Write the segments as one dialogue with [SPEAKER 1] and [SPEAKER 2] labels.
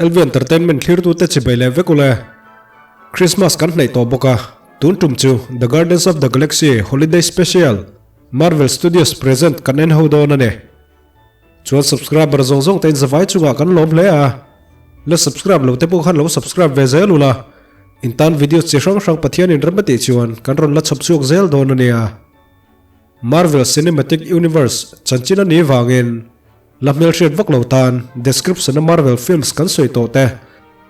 [SPEAKER 1] LV Entertainment thlirtute chibai leh vek ule. Christmas kan hnaih tawh bawk a, tun tum chu The Guardians of the Galaxy Holiday Special, Marvel Studios present kan en ho dawn a ni. Chuan subscriber zawng zawng te in zavai chungah kan lawm hle a, la subscribe lo te pawh khan lo subscribe ve zel ula, in tan videos chi hrang hrang Pathian in rem a tih chuan kan rawn la chhawp chhuak zel dawn a nia. Marvel Cinematic Universe chanchin a nih vangin la hmelhriat vak lo tan description a Marvel films kan sawi tawh te,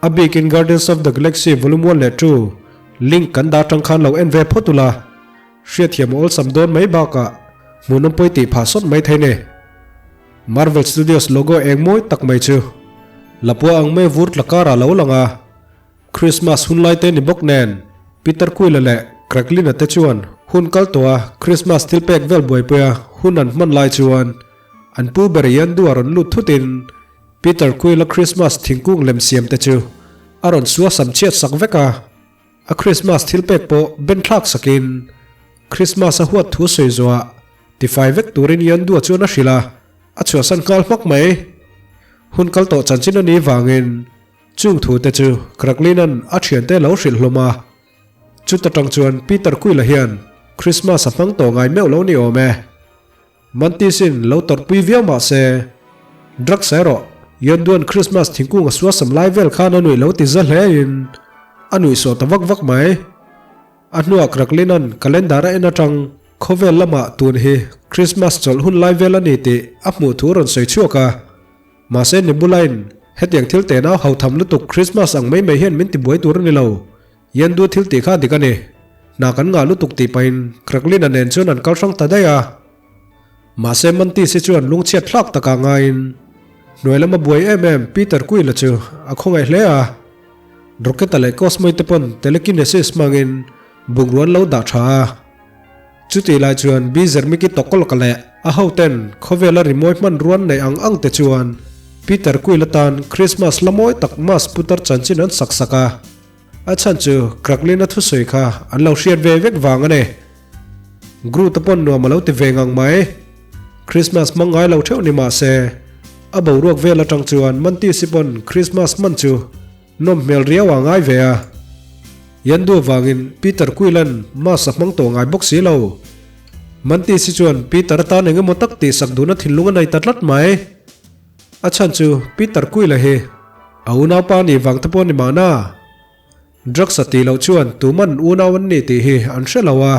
[SPEAKER 1] a bikin Guardians of the Galaxy Volume One leh Two link kan dah atang khan lo en ve phawt ula, hriatthiam a awlsam dawn mai bakah hmuhnawm pawi tih phah sawt mai thei ni. Marvel Studios logo eng mawi tak mai chu Lapua ang mai vur tla karah lo lang a. Christmas hun lai te ni bawk nen, Peter Quilla leh Kraglin-a te chuan hun kal tawh a Christmas thil pek vel buaipuia hun an hman lai chuan an pu ber Yandu a rawn lut thutin Peter Quilla Christmas thingkung lem siam te chu a rawn sua sam chhiat sak vek a, a Christmas thil pek pawh ben thlak sakin Christmas a huat thu sawi zawhah tifai vek turin Yandu-a chuan a hrilh a, a chhuahsan nghal hmak mai. Hun kal tawh chanchin a nih vangin Chung thute chu Kraklina'n a thiante lo hrilh hlawm a. Chuta tang chuan Peter Quilla hian Christmas a hmang tawh ngai meuh lo ni awm e. Mantis-in lo tawrhpui viau mah se, Drugs erawh Yonduan Christmas thingkung a suasam lai vel khan a nuih lo ti za hlein a nuih sawh ta vak vak mai. A hnuah Kraklina'n calendar a en atang khawvel lamah tun hi Christmas chawlh hun lai vel a ni tih a hmuh thu rawn sawi chhuak a. Mahse Nebula-in hetiang thil te nau hautham lutuk Christmas ang mai mai hian min tibuai tur a ni lo. Yandu thil tih kha dik a ni. Hna kan ngah lutuk tih pahin Kraglin-a nen chuan an kal hrang ta daih a. Mahse Mantis-i chuan lungchhiat hlak takah ngaiin hnuai lama buai em em Peter Quill-a chu a khawngaih hle a. Rocket-a leh Cosmo-i te pawn telekinesis hmangin bungrua an lo dah tha a. Chutih lai chuan Bizermiki tawkawlka leh a hoten khawvela rimawi hmanruan neih ang ang te chuan Peter Quill atan Christmas la mawi tak Mass putar chanchin an sak sak a, a chhan chu Kraglin-a thusawi kha an lo hriat ve vek vang a ni. Groot-a pawn nuam a lo ti ve ngang mai. Christmas hmang ngai lo theuh ni mah se, a boruak vel atang chuan Mantis-i pawn Christmas hman chu Nawm hmel riau a ngai ve a. Yandu avangin Peter Quill-a'n mask a hmang tawh ngai bawk si lo. Mantis hi chuan Peter atan eng emaw tak tihsak duhna thinlung a nei ta tlat mai. A chhan chu Peter Quill-a hi a unaupa nih vang te pawh a ni mahna. Drugs a tih loh chuan tuman unau an ni tih hi an hre lo a.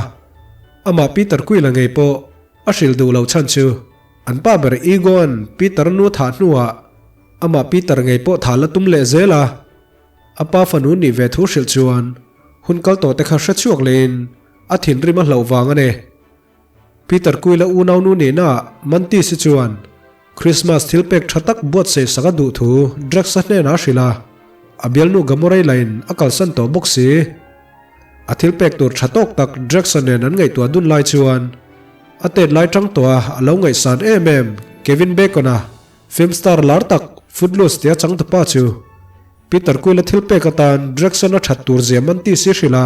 [SPEAKER 1] Amah Peter Quill-a ngei pawh a hrilh duh loh chhan chu an pa ber Ego-a'n Peter nu thah hnuah Amah Peter ngei pawh thah la tum leh zel a, a pa fanu nih ve thu hrilh chuan hun kal tawh te kha hre chhuak lehin a thinrim a hlauh vang a ni. Peter Kuila unaunu nihna ah Mantis hi chuan Christmas thil pek tha tak buatsaih sak a duh thu Drax-a hnenah a hrilh a, a bialnu Gamorei lain a kalsan tawh bawk si. A thil pek tur tha tawk tak Drax-a nen an ngaihtuah dun lai chuan a tet lai tang tawh a a lo ngaihsan em em Kevin Bacon-a Film star lar tak Footloose tia changtupa chu Peter Quill-a thil pek atan Draxon a that tur zia man ti si hrilh a.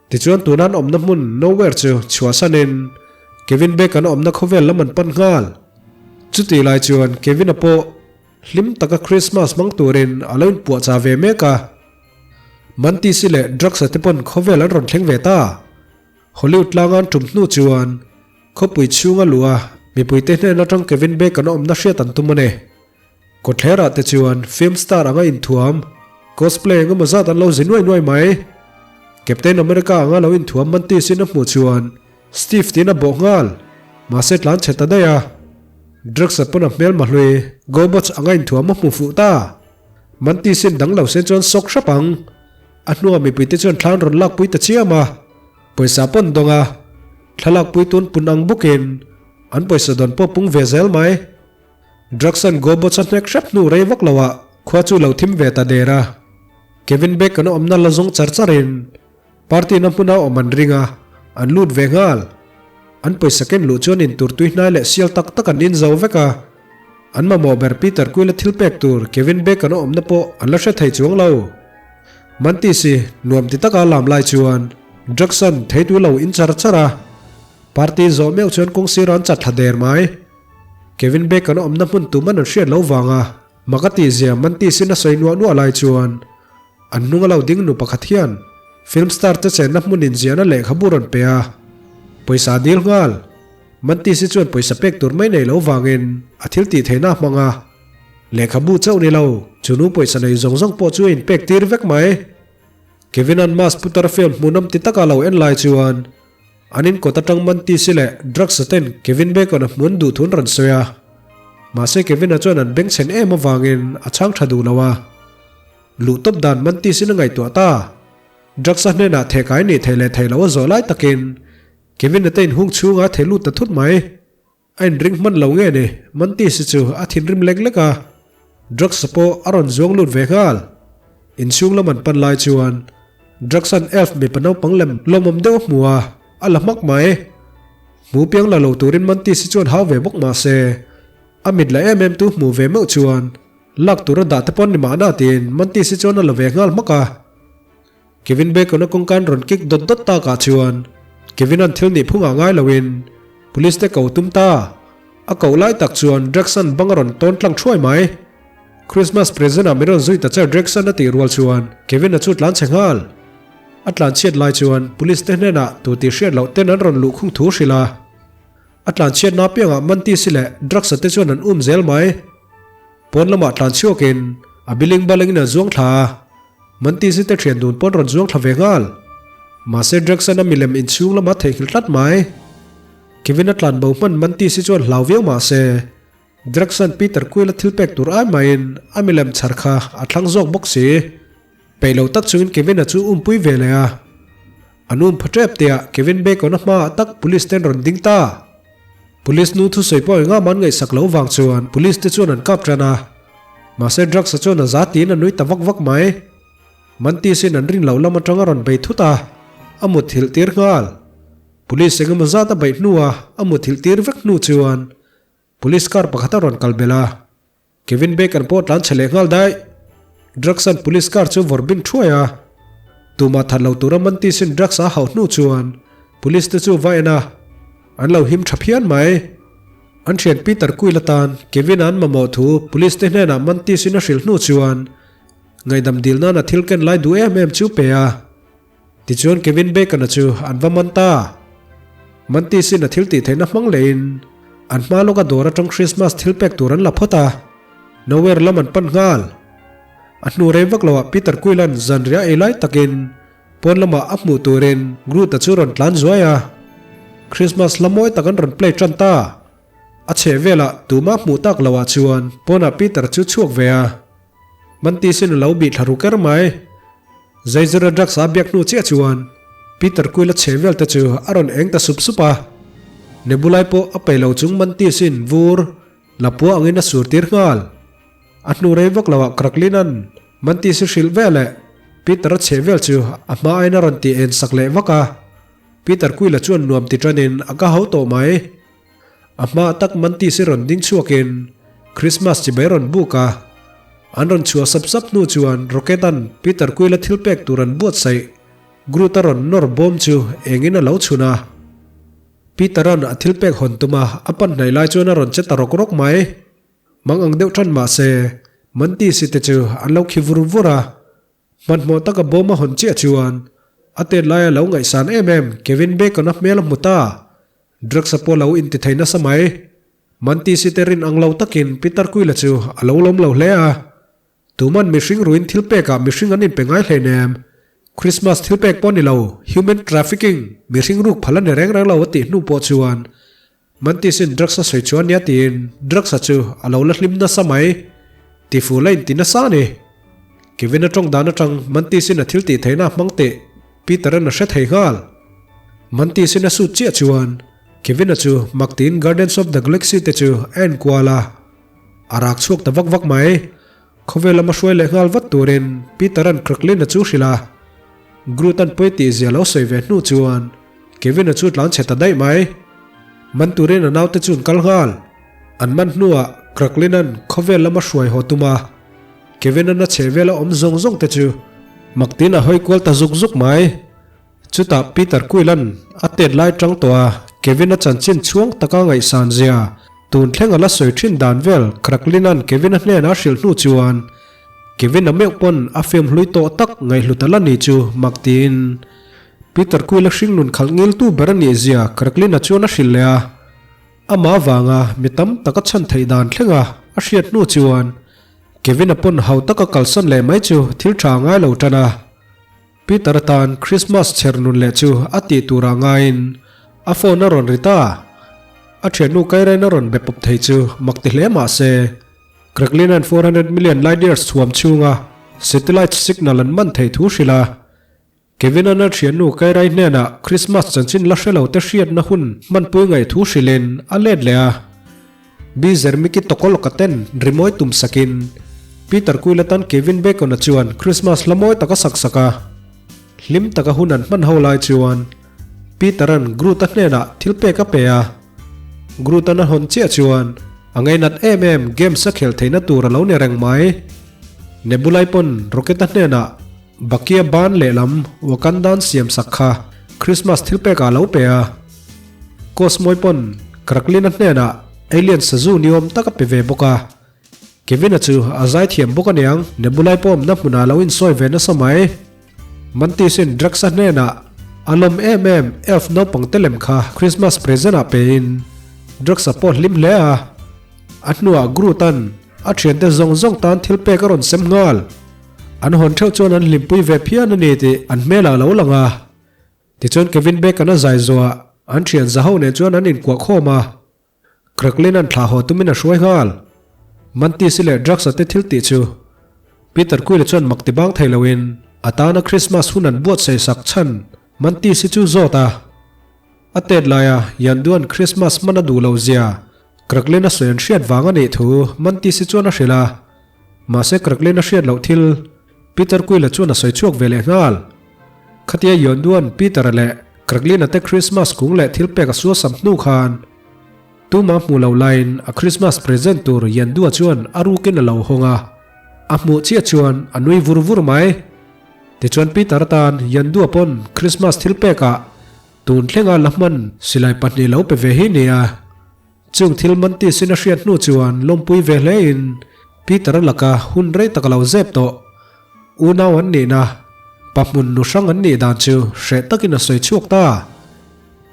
[SPEAKER 1] Tichuan tuna an awmna hmun Nowhere chu chhuahsanin Kevin Bacon a awmna khawvel lam an pan nghal. Chutih lai chuan Kevin-a pawh hlim taka Christmas hmang turin a lo inpuahchah ve mek a. Mantis-i leh Drax-a te pawn khawvel an rawn thleng ve ta. Hollywood tlanga an tum hnu chuan khawpui chhunga luh a mipuite hnen atang Kevin Bacon a awmna hriat an tum a ni. Kawtthlerah te chuan film star anga inthuam, cosplay engemaw zat an lo zi nuai nuai mai. Captain America anga lo inthuam Mantis in a hmuh chuan Steve tiin a bawh nghal, mahse tlan chhe ta daih a. Drax-a pawn a hmelma hlui Gobots anga inthuam a hmu fuh ta. Mantis in dang lo se chuan sawk hrap ang. A hnuah mipuite chuan thlan rawn lakpui ta chiam a, pawisa pawn dawng a, thlalakpui tun pun ang bawkin an pawisa dawn pawh pung ve zel mai. Drugs an Gobots a hnek hrep hnu rei vak loah khua chu lo thim ve ta der a. Kevin Bacon a awmna la zawng char charin party na hmuna awm an ring a, an lut ve nghal. An pawisa ken luh chuan intur tui hnai leh sial tak tak an inzo vek a. An mamawh ber Peter Quill-a thil pek tur Kevin Bacon a awmna pawh an la hre thei chuang lo. Mantis hi nuam ti taka lam lai chuan Jackson theitu lo in char char a, party zawh meuh chuan kawng sir an chat thla der mai. Kevin Bacon a awmna hmun tuman an hriat lo vang a. Mak a tihzia Mantis-in a sawi nuah nuah lai chuan an hnung a lo ding nu pakhat hian film star te chenna hmun inziahna lehkhabu rawn pe a, pawisa a dil nghal. Mantis-i chuan pawisa pek tur mai nei lo vangin a thil tih theihna a hmang a, lehkhabu chauh ni lo, chu nu pawisa nei zawng zawng pawh chu a inpek tir vek mai. Kevin-a'n Mass putar film hmuhnawm ti taka a lo en lai chuan An inkawt atang Mantis-i leh Drugs-a ten Kevin Bacon-a hmun duh thun rawn sawi a. Mahse Kevin-a chuan an bengchhen em avangin a chhang tha duh lo a. Luh tawp dan Mantis-in a ngaihtuah ta. Drugs-a hnenah thehkai nih theih leh theih loh a zawh lai takin Kevin-a te inhung chhungah a theh lut ta thut mai. A inring hman lo nge ni, Mantis-i chu a thinrim lek lek a, Drugs-a pawh a rawn zuang lut ve nghal. Inchhung lam an pan lai chuan Drugs-a'n elf mipa naupang lem lawmawm deuh a hmu a, a la hmak mai. Hmu piang la lo turin Mantis-i chuan hau ve bawk mah se, a mit la em em tu hmuh ve meuh chuan lak tur a dah te pawn ni mahna tiin Mantis-i chuan a la ve nghal hmak a. Kevin Bacon-a kawngkan rawn kik dawt dawt takah chuan Kevin-a'n thil nih phungah ngai loin Police te ko tum ta. A koh lai tak chuan Drax-a'n bang a rawn tawn tlang thuai mai. Christmas present-ah min rawn zui ta che Drax-a'n a tih rual chuan Kevin-a chu tlan chhe nghal. A tlan chhiat lai chuan Police te hnenah tu tih hriat loh ten an rawn luh khung thu hrilh a. A tlan chhiatna apiangah Mantis-i leh Drax-a te chuan an um zel mai. Pawn lamah tlan chhuakin a biling balengin a zuang thla a. Mantis-i te thian dun pawn rawn zuang thla ve nghal. Mahse Drax-a'n a milem inchhung lama theihnghilh tlat mai. Kevin-a tlan bo hman Mantis-i chuan hlau viau mahse Drax-a'n Peter Quill-a thil pek tur ai maiin a milem chhar kha a thlang zawk bawk si. Peih lo tak chungin Kevin-a chu umpui ve leh a. An um pha tep teh ah Kevin Bacon-a hmaah tak Police ten rawn ding ta. Police nu thusawi pawh engah mah an ngaihsak loh vang chuan Police te chuan an kap tan a. Mahse Drugs-a chuan a za tiin a nui ta vak vak mai. Mantis-in an rin loh lam atang a rawn bei thut a, a mutthilh tir nghal. Police engemaw zat a beih hnuah a mutthilh tir vek hnu chuan Police car pakhat a rawn kal belh a. Kevin Bacon pawh tlan chhe leh nghal daih. Drugs-a'n police car chu vawrh bin thuai a. Tumah that lo tura Mantis-in drugs a hauh hnu chuan police te chu va en a, an lo him tha phian mai. An thian Peter Quill atan Kevin-a an mamawh thu police te hnenah Mantis-in a hrilh hnu chuan ngaihdam dil nana thil ken lai duh em em chu pe a. Tichuan Kevin Bacon-a chu an va man ta. Mantis-in a thil tih theihna hmang lehin an hma lawka dawr atang Christmas thil pek tur an la phawt a, Nowhere lam an pan nghal. A hnu rei vak loah Peter Quill-a'n zanriah ei lai takin pawn lamah a hmuh turin Groot-a chu rawn tlan zuai a. Christmas hla mawi tak an rawn play tan ta. A chheh velah tumah hmuh tak loah chuan pawnah Peter chu chhuak ve a. Mantis-in a lo bih thla ru ker mai. Zaizira drugs a biak hnu chiah chuan Peter Quill a chhe vel te chu a rawn eng ta sup sup a. Nebulai pawh a peih lo chung Mantis-in vur lapua angin a sur tir nghal. A hnu rei vak loah Kraklin-a'n Mantis-i hrilh vel leh Peter a chhe vel chu a hma aiin a rawn ti en sak leh vak a. Peter Quill-a chuan nuam ti tanin a ka ho tawh mai. A hma tak Mantis-i rawn ding chhuakin Christmas chibai rawn buk a. An rawn chhuah sap sap hnu chuan Rocket-a'n Peter Quill-a thil pek tur an buatsaih Groot-a rawn nawr bawm chu engin a lo chhun a. Peter-a'n a thil pek hawn tuma a pan hnaih lai chuan a rawn che ta rawk rawk mai. Mang ang deuh tan mah se Mantis-i te chu an lo khi vur vur a. Hmanhmawh taka bawm a hawn chiah chuan a tet laia lo ngaihsan em em Kevin Bacon-a hmel a hmu ta. Drugs-a pawh lo inti thei nasa mai. Mantis-i te rin ang lo takin Peter Quill-a chu a lo lawm lo hle a. Tuman mihring ruin thil pekah mihring an inpe ngai hleinem. Christmas thil pek pawh ni lo, human trafficking, mihring ruk phal a ni reng reng lo a tih hnu pawh chuan Mantis-in drugs a sawi chuan nia tiin drugs-a chu a lo la hlim nasa mai. Tifu la inti nasa a ni. Kevin-a tawng dan atang Mantis-in a thil tih theihna a hmang teh Peter-a'n a hre thei nghal. Mantis-in a sut chiah chuan Kevin-a chu mak tiin Guardians of the Galaxy te chu a en kual a, a rak chhuak ta vak vak mai. Khawvel lama hruai leh nghal vat turin Peter-a'n Kraglin-a chu hrilh a. Groot-a'n pawi tih zia lo sawi ve hnu chuan Kevin-a chu tlan chhe ta daih mai. Man turin a naute chu an kal nghal. An man hnuah Kraglin-a'n khawvel lama hruai haw tum a. Kevin-a'n a chheh vela awm zawng zawng te chu mak tiin a hawi kual ta zuk zuk mai. Chutah Peter Quill-a'n a tet lai tang tawh a, Kevin-a chanchin chhuang taka ngaihsan zia. Tun thleng a la sawi thin dan vel Kraklin-a'n Kevin-a hnenah a hrilh hnu chuan Kevin-a meuh pawn a film hlui tawh tak ngaihhlut a la ni chu mak tiin Peter Quill-a hringnun khalh ngiltu ber a nih zia Kraklin-a chuan a hrilh leh a. Amah avanga mi tam tak a chhan theih dan thlenga a hriat hnu chuan Kevin-a pawn hau taka kalsan leh mai chu thil tha a ngai lo tan a. Peter atan Christmas chher nun leh chu a tih turah ngaiin a phone a rawn ri ta. A thiannu Kairen a rawn be pawp thei chu mak ti hle mah se, Kraklin-a'n 400 million light years chhuam chhunga satellite signal an man theih thu hrilh a. Kevin-a'n a thiannu Kairai hnenah Christmas chanchin la hre lo te hriatna hun hmanpui ngaih thu hrilhin a let leh a. Bi Zermiki tawkawlawka ten rimawi tum sakin Peter Quill atan Kevin Bacon-a chuan Christmas hla mawi tak a sak sak a. Hlim taka hun an hman ho lai chuan Peter-a'n Groot-a hnenah thil pek a pe a. Groot-a'n a hawn chiah chuan a ngainat em em games a khelh theihna tur a lo ni reng mai. Nebulai pawn Rocket-a hnenah Bucky-a ban lehlam Wakandan siam sak kha Christmas thil pekah a lo pe a. Cosmoy pawn Kraklin-a hnenah alien sazu ni awm tak a pe ve bawk a. Kevin-a chu a zaithiam bawk aniang, Nebulai pawh awmna hmunah a lo insawi ve nasa mai. Mantis-in Drax-a hnenah a lawm em em elf naupang te lem kha Christmas present-ah pein Drax-a pawh hlim hle a. A hnuah Groot-a'n a thiante zawng zawng tan thil pek a rawn sem nghal. An hawn theuh chuan an hlimpui ve phian a ni tih an hmelah a lo lang a. Tichuan Kevin Bacon a zai zawhah an thian za ho nen chuan an inkuah khawm a, Kraklin an thlah haw tumin a hruai nghal. Mantis-i leh Drax-a te thil tih chu Peter Quill-a chuan mak ti bang thei loin a tana Christmas hun an buatsaih sak chhan Mantis-i chu zawt a. A tet laia Yanduan Christmas hman a duh loh zia Kraklin a sawi an hriat vang a nih thu Mantis-i chuan a hrilh a. Mahse Kraklin a hriat loh thil Peter Quill-a chuan a sawi chhuak ve leh nghal. Khatia Yonduan Peter-a leh Kraglin-a te Christmas kung leh thilpek a suasam hnu khan tuma hmuh loh laiin a Christmas present tur Yandua chuan a rukin a lo hawng a, a hmuh chiah chuan a nui vur vur mai. Tichuan Peter atan Yandua pawn Christmas thilpekah tun thlenga la hman silai pahnih lo pe ve hi nia. Chung thil Mantis-in a hriat hnu chuan lawmpui ve hlein Peter-a laka hun rei tak a lo zep tawh. Unau an nihna, pa hmun nu hrang an nih dan chu hreh takin a sawi chhuak ta.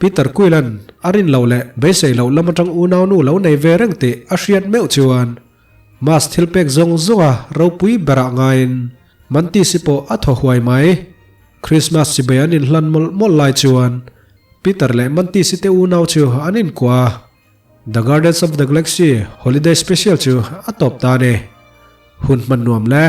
[SPEAKER 1] Peter Quill-a'n a rin loh leh beisei loh lam atang unaunu lo nei ve reng tih a hriat meuh chuan Mas thil pek zawng zawnga ropui berah ngaiin Mantis-i pawh a thaw huai mai. Christmas chibai an inhlan mawlh mawlh lai chuan Peter leh Mantis-i te unau chu an inkuah a, The Guardians of the Galaxy Holiday Special chu a tawp ta a ni. Hun hman nuam le.